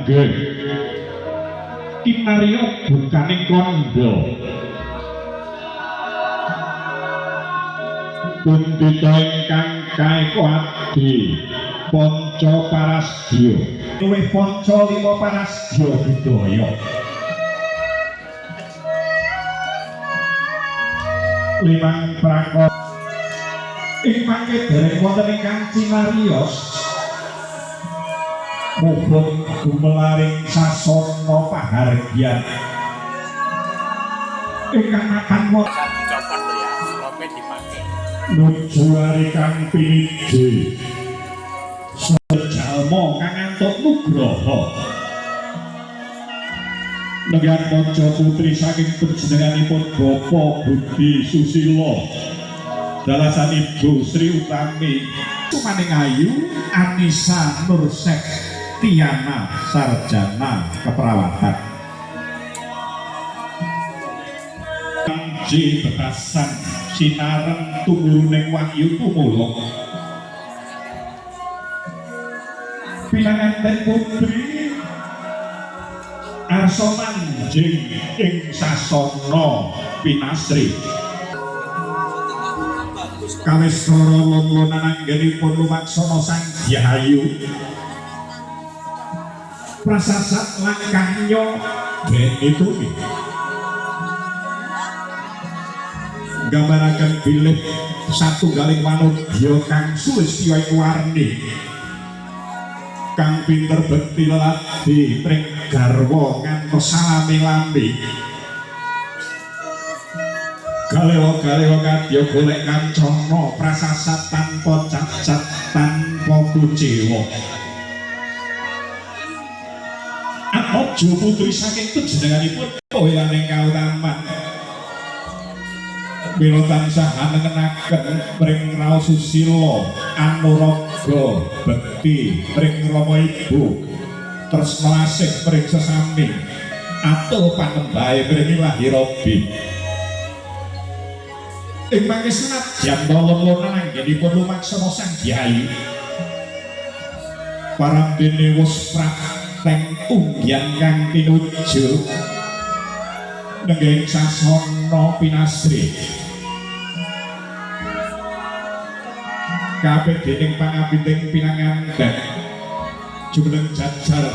Langgeng kinarya bukaning kandha pundhita ingkang kaeka adi panca parasdya luwih panca lima parasdya budaya limang prangkara ing mangke dereng wonten ingkang cinariyos mubung gumelaring sasana pahargyan ingkang mapan wonten Dicopot lho ya, slope dipakai. Nuju ari kang piniji jalma kang antuk nugraha nenggihan maca putri saking panjenenganipun Bapak Budi Susilo dalasan Ibu Sri Utami Sumaning Ayu Anissa Nurseptiana sarjana keperawatan Panji betasan sinareng tumuruning wahyu tumulung pinanganten putri arsa manjing ing sasana pinasri kawistara lon-lonan anggenipun lumaksana Sang Dyahayu prasasat langkahnya den itumi gambaraken bilih satunggaling manudya kang sulistya ing warni kang pinter bekti leladi pring garwa ngantos salami-lami galewa-galewa kadya golek kancana prasasat tanpa cacat tanpa kuciwa. Atmaja putri saking panjenenganipun welaning kautaman mila tansah anengenaken pring raos susila anuraga bekti pring rama ibu tresna asih pring sesami atul panembahe pring ilahi rabbi ing mangke senajan lon-lonan anggenipun lumaksana Sang Kyai parandene wus prateng unggian kang tinuju nenggeng sasana pinasri kabeh dening pangabinting pinanganten jumeneng jajar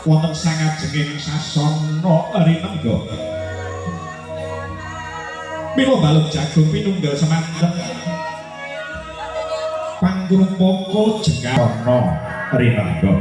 wonten sangajenging sasana rinengga mila balung jagung pinunggal semanten pangkrumpaka jengkana rinengga.